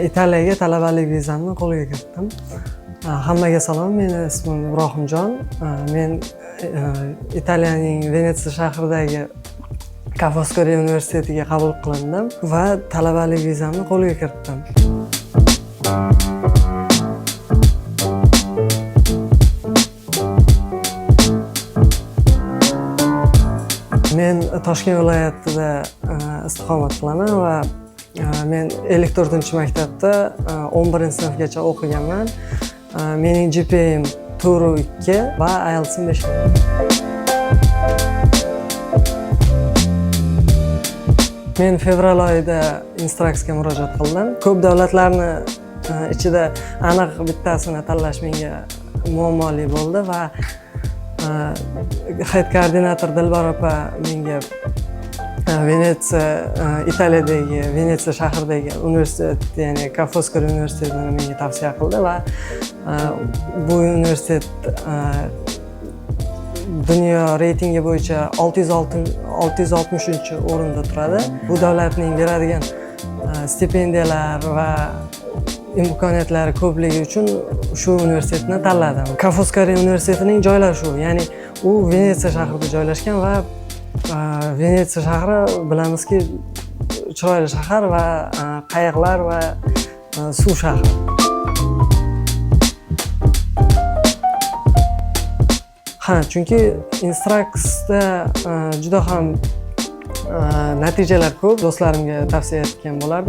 Italiyaga talabalik vizamni qo'lga kiritdim. Hammaga salom, meni ismim Ibrohimjon. Men Italiyaning Venetsiya shahridagi Ca' Foscari universitetiga qabul qilindim va talabalik vizamni qo'lga kiritdim. Men Toshkent viloyatida istiqomat qilaman va men 54-maktabda 11-sinfgacha o'qiganman. Mening GPA'm 4.2 va IELTS'im 5. Men fevral oyida Instruxga murojaat qildim. Ko'p davlatlarni ichida aniq bittasini tanlash menga muammoli bo'ldi va head koordinator Dilbar opa menga Venetsiya, Italiyadagi Venetsiya shahridagi universitet, ya'ni Ca' Foscari universitetini menga tavsiya qildi va bu universitet dunyo reytingi bo'yicha 663 o'rinda turadi. Bu davlatning beradigan stipendiyalar va imkoniyatlari ko'pligi uchun shu universitetni tanladim. Ca' Foscari universitetining joylashuvi, ya'ni u Venetsiya shahrida joylashgan va Venetsiya shahri, bilamizki, chiroyli shahar va qayiqlar va suv shahri. Ha, chunki Instruxda juda ham natijalar ko'p. Do'stlarimga tavsiya etgan bo'lardim.